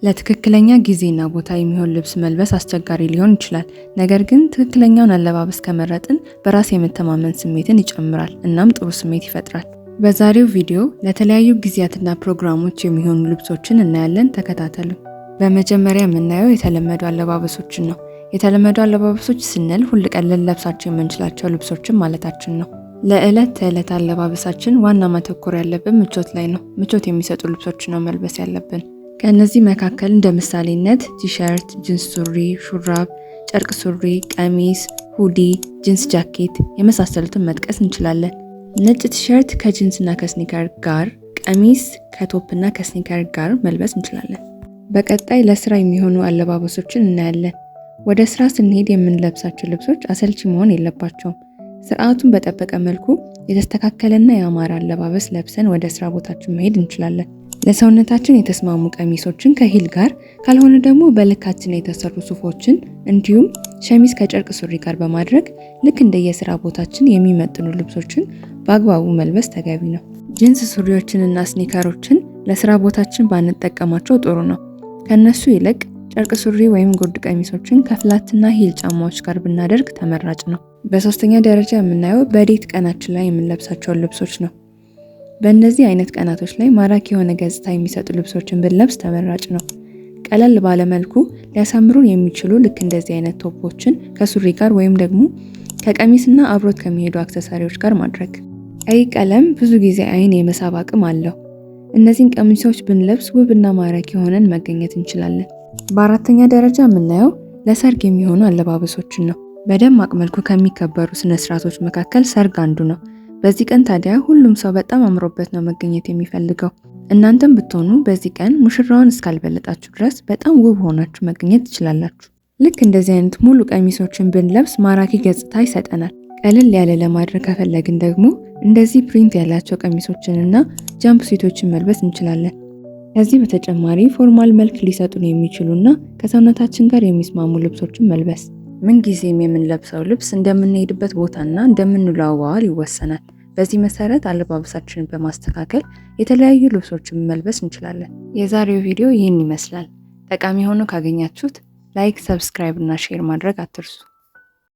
ለትክክለኛ ጊዜና ቦታ የሚሆን ልብስ መልበስ አስቸጋሪ ሊሆን ይችላል። ነገር ግን ትክክለኛውን አለባበስ ከመረጥን በራስ የመተማመን ስሜትን ይጨምራል፣ እናም ጥሩ ስሜት ይፈጥራል። በዛሬው ቪዲዮ ለተለያዩ ጊዜያትና ፕሮግራሞች የሚሆኑ ልብሶችን እናያለን። ተከታተሉ። በመጀመሪያ የምናየው የተለመዱ አለባበሶችን ነው። የተለመዱ አለባበሶች ስንል ሁል ቀን ልንለብሳቸው የምንችላቸው ልብሶችን ማለታችን ነው። ለዕለት ተዕለት አለባበሳችን ዋና ማተኮር ያለብን ምቾት ላይ ነው። ምቾት የሚሰጡ ልብሶችን ነው መልበስ ያለብን። ከእነዚህ መካከል እንደ ምሳሌነት ቲሸርት፣ ጅንስ ሱሪ፣ ሹራብ፣ ጨርቅ ሱሪ፣ ቀሚስ፣ hoodie፣ ጂንስ ጃኬት የመሳሰሉትን መጥቀስ እንችላለን። ነጭ ቲሸርት ከጂንስና ከ sneaker ጋር፣ ቀሚስ ከ top ና ከ sneaker ጋር መልበስ እንችላለን። በቀጣይ ለስራ የሚሆኑ አለባበሶችን እናያለን። ወደ ስራ ስንሄድ የምንለብሳቸው ልብሶች አሰልቺ መሆን የለባቸውም። ስርዓቱን በጠበቀ መልኩ የተስተካከለና ያማረ አለባበስ ለብሰን ወደ ስራ ቦታችን መሄድ እንችላለን። ለሰውነታችን የተስማሙ ቀሚሶችን ከ heel ጋር፣ ካልሆነ ደግሞ በልካችን የተሰሩ ሱፎችን እንዲሁም ሸሚዝ ከጨርቅ ሱሪ ጋር በማድረግ ልክ እንደየስራ ቦታችን የሚመጥኑ ልብሶችን በአግባቡ መልበስ ተገቢ ነው። ጂንስ ሱሪዎችንና sneaker ኦችን ለስራ ቦታችን ባንጠቀማቸው ጥሩ ነው። ከነሱ ይልቅ ጨርቅ ሱሪ ወይም ጉርድ ቀሚሶችን ከ flat ና heel ጫማዎች ጋር ብናደርግ ተመራጭ ነው። በሶስተኛ ደረጃ የምናየው በ date ቀናችን ላይ የምንለብሳቸውን ልብሶች ነው። በእነዚህ አይነት ቀናቶች ላይ ማራኪ የሆነ ገጽታ የሚሰጡ ልብሶችን ብንለብስ ተመራጭ ነው። ቀለል ባለ መልኩ ሊያሳምሩን የሚችሉ ልክ እንደዚህ አይነት top ኦችን ከሱሪ ጋር ወይም ደግሞ ከቀሚስና አብሮት ከሚሄዱ accessory ዎች ጋር ማድረግ። ቀይ ቀለም ብዙ ጊዜ አይን የመሳብ አቅም አለው። እነዚህን ቀሚሶች ብንለብስ ውብና ማራኪ ሆነን መገኘት እንችላለን። በአራተኛ ደረጃ የምናየው ለሰርግ የሚሆኑ አለባበሶችን ነው። በደማቅ መልኩ ከሚከበሩ ስነስርዓቶች መካከል ሰርግ አንዱ ነው። በዚህ ቀን ታዲያ ሁሉም ሰው በጣም አምሮበት ነው መገኘት የሚፈልገው። እናንተም ብትሆኑ በዚህ ቀን ሙሽራውን እስካልበለጣችሁ ድረስ በጣም ውብ ሆናችሁ መገኘት ትችላላችሁ። ልክ እንደዚህ አይነት ሙሉ ቀሚሶችን ብንለብስ ማራኪ ገጽታ ይሰጠናል። ቀለል ያለ ለማድረግ ከፈለግን ደግሞ እንደዚህ print ያላቸው ቀሚሶችንና jumpsuit ኦችን መልበስ እንችላለን። ከዚህ በተጨማሪ formal መልክ ሊሰጡን የሚችሉና ከሰውነታችን ጋር የሚስማሙ ልብሶችን መልበስ። ምንጊዜም የምንለብሰው ልብስ እንደምንሄድበት ቦታና እንደምንውለው አዋዋል ይወሰናል። በዚህ መሰረት አለባበሳችንን በማስተካከል የተለያዩ ልብሶችን መልበስ እንችላለን። የዛሬው ቪዲዮ ይህን ይመስላል። ጠቃሚ ሆኖ ካገኛችሁት like፣ subscribe እና share ማድረግ አትርሱ።